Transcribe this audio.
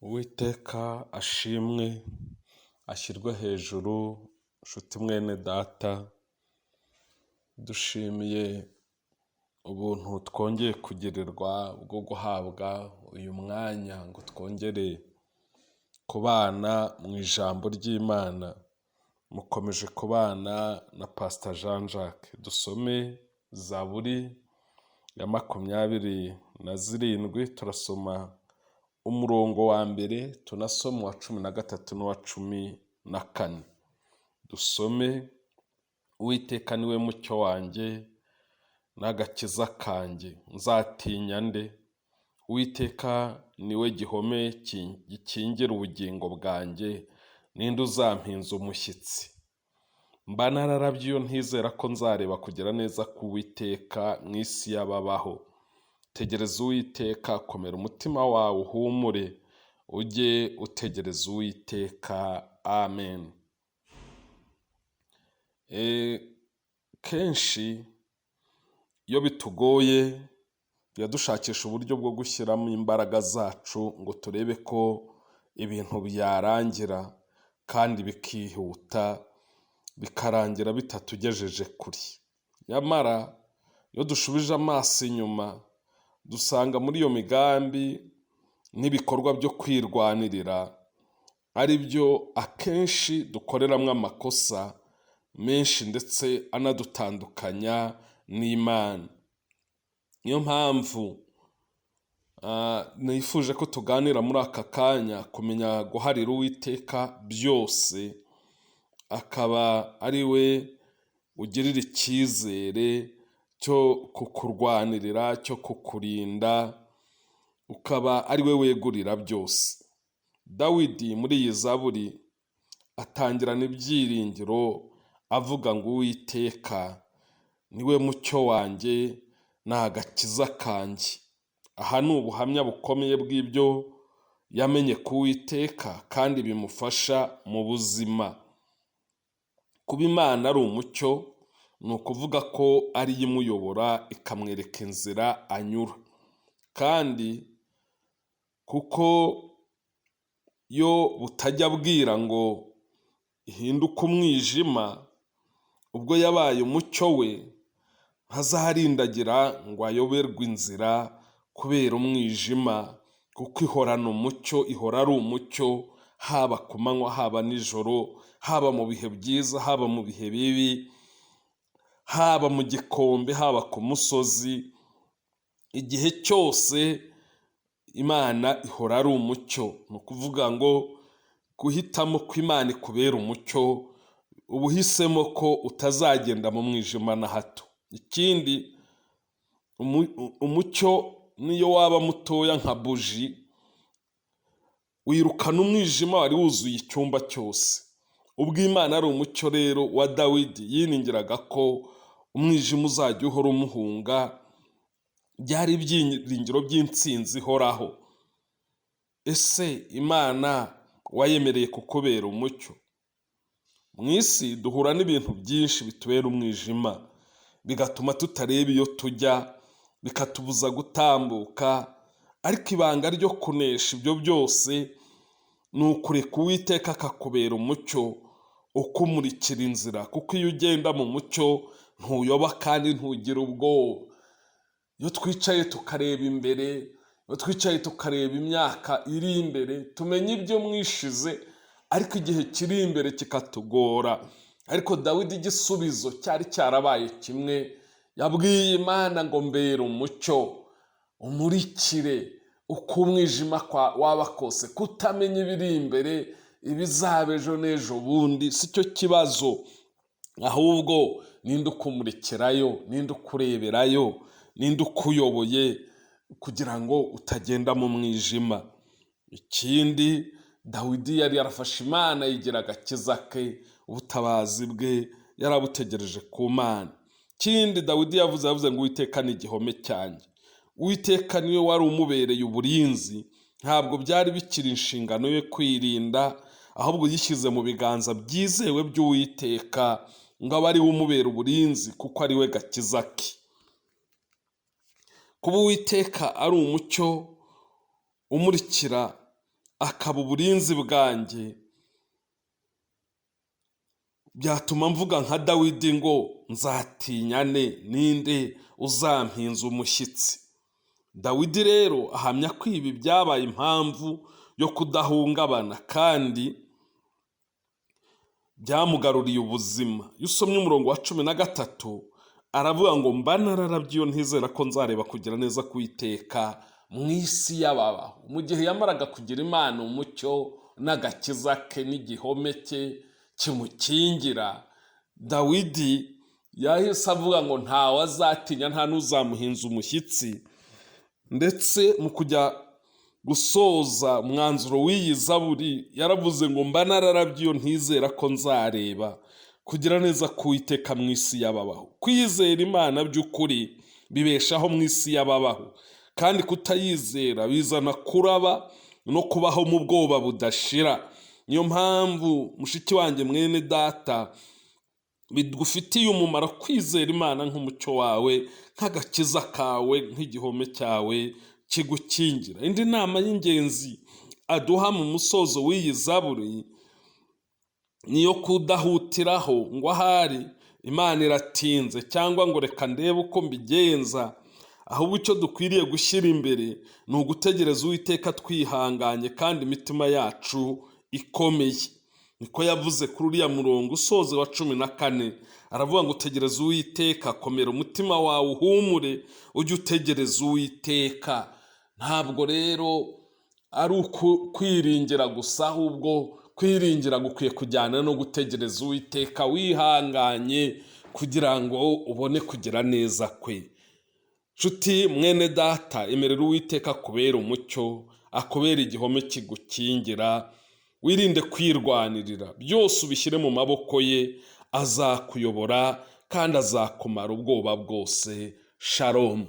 Uwiteka ashimwe ashyirwe hejuru, nshuti mwene data, dushimiye ubuntu twongeye kugirirwa bwo guhabwa uyu mwanya ngo twongere kubana mu ijambo ry'Imana. Mukomeje kubana na Pastor Jean Jacques. Dusome Zaburi ya 27, turasoma umurongo wa mbere, tunasoma uwa 13 n'uwa 14. Dusome: Uwiteka niwe mucyo wanjye n'agakiza kanjye, nzatinya nde? Uwiteka niwe gihome gikingira ubugingo bwanjye, ninde uzampinza umushyitsi? Mba nararabye iyo ntizera ko nzareba kugira neza k'Uwiteka mu isi y'ababaho. Tegereza Uwiteka, komera umutima wawe uhumure, ujye utegereza Uwiteka. Amen. Kenshi iyo bitugoye tujya dushakisha uburyo bwo gushyiramo imbaraga zacu ngo turebe ko ibintu byarangira kandi bikihuta, bikarangira bitatugejeje kure. Nyamara iyo dushubije amaso inyuma, dusanga muri iyo migambi n'ibikorwa byo kwirwanirira ari byo akenshi dukoreramo amakosa menshi, ndetse anadutandukanya n'Imana. Niyo mpamvu nifuje ko tuganira muri aka kanya kumenya guharira Uwiteka byose, akaba ari we ugirira icyizere cyo kukurwanirira, cyo kukurinda, ukaba ari we wegurira byose. Dawidi muri iyi zaburi atangirana ibyiringiro avuga ngo: "Uwiteka niwe mucyo wanjye, ni agakiza kanjye." Aha ni ubuhamya bukomeye bw'ibyo yamenye ku Uwiteka kandi bimufasha mu buzima. Kuba Imana ari umucyo ni ukuvuga ko ariyo imuyobora, ikamwereka inzira anyura, kandi kuko yo butajya bwira ngo ihinduke umwijima, ubwo yabaye umucyo we, ntazarindagira ngo ayoberwe inzira kubera umwijima, kuko ihorana umucyo, ihora ari umucyo, haba ku manywa, haba nijoro, haba mu bihe byiza, haba mu bihe bibi, haba mu gikombe, haba ku musozi. Igihe cyose Imana ihora ari umucyo. Ni ukuvuga ngo guhitamo ko Imana ikubera umucyo, uba uhisemo ko utazagenda mu mwijima na hato. Ikindi, umucyo niyo waba mutoya nka buji, wirukana umwijima wari wuzuye icyumba cyose. Ubwo Imana ari umucyo rero wa Dawidi, yiringiraga ko umwijima uzajya uhora umuhunga. Byari ibyiringiro by'intsinzi ihoraho. Ese Imana wayemereye kukubera umucyo? Mu isi duhura n'ibintu byinshi bitubera umwijima, bigatuma tutareba iyo tujya, bikatubuza gutambuka. Ariko ibanga ryo kunesha ibyo byose ni ukureka Uwiteka akakubera umucyo ukumurikira inzira, kuko iyo ugenda mu mucyo ntuyoba kandi ntugira ubwoba. Iyo twicaye tukareba imbere, iyo twicaye tukareba imyaka iri imbere, tumenya ibyo mwishize, ariko igihe kiri imbere kikatugora. Ariko Dawidi igisubizo cyari cyarabaye kimwe. Yabwiye Imana ngo: "Mbere umucyo, umurikire uko umwijima waba kose." Kutamenya ibiri imbere, ibizaba ejo n'ejo bundi, si cyo kibazo, ahubwo ninde ukumurikirayo? Ninde ukureberayo? Ninde ukuyoboye kugira ngo utagenda mu mwijima? Ikindi, Dawidi yari yarafashe Imana yigira agakiza ke, ubutabazi bwe yarabutegereje ku Mana. Ikindi Dawidi yavuze, yavuze ngo: "Uwiteka ni igihome cyanjye." Uwiteka niwe wari umubereye uburinzi. Ntabwo byari bikiri inshingano ye kwirinda, ahubwo yishyize mu biganza byizewe by'Uwiteka ngo abe ari we umubera uburinzi, kuko ari we gakiza ke. Kuba Uwiteka ari umucyo umurikira akaba uburinzi bwanjye, byatuma mvuga nka Dawidi ngo nzatinyane ninde uzampinza umushyitsi. Dawidi rero ahamya ko ibi byabaye impamvu yo kudahungabana kandi byamugaruriye ubuzima. Iyo usomye umurongo wa 13 aravuga ngo mba nararabye iyo ntizera ko nzareba kugira neza k'Uwiteka mu isi y'ababaho. Mu gihe yamaraga kugira Imana umucyo n'agakiza ke n'igihome cye kimukingira, Dawidi yahise avuga ngo ntawe azatinya, nta n'uzamuhinza umushyitsi. Ndetse mu kujya gusoza umwanzuro w'iyi zaburi yaravuze ngo mba nararabye iyo ntizera ko nzareba kugira neza k'Uwiteka mu isi y'ababaho. Kwizera Imana by'ukuri bibeshaho mu isi y'ababaho, kandi kutayizera bizana kuraba no kubaho mu bwoba budashira. Niyo mpamvu mushiki wanjye, mwene data, bigufitiye umumaro kwizera Imana nk'umucyo wawe, nk'agakiza kawe, nk'igihome cyawe kigukingira. Indi nama y'ingenzi aduha mu musozo w'iyi zaburi niyo kudahutiraho ngo ahari Imana iratinze cyangwa ngo reka ndebe uko mbigenza, ahubwo icyo dukwiriye gushyira imbere ni ugutegereza Uwiteka twihanganye kandi imitima yacu ikomeye. Niko yavuze kuri uriya murongo usoza wa 14, aravuga ngo tegereza Uwiteka, komera umutima wawe uhumure, ujye utegereza Uwiteka. Ntabwo rero ari kwiringira gusa, ahubwo kwiringira gukwiye kujyana no gutegereza Uwiteka wihanganye kugira ngo ubone kugira neza kwe. Nshuti mwene data, emerera Uwiteka akubere umucyo, akubere igihome kigukingira, wirinde kwirwanirira, byose ubishyire mu maboko ye, azakuyobora kandi azakumara ubwoba bwose. Shalom.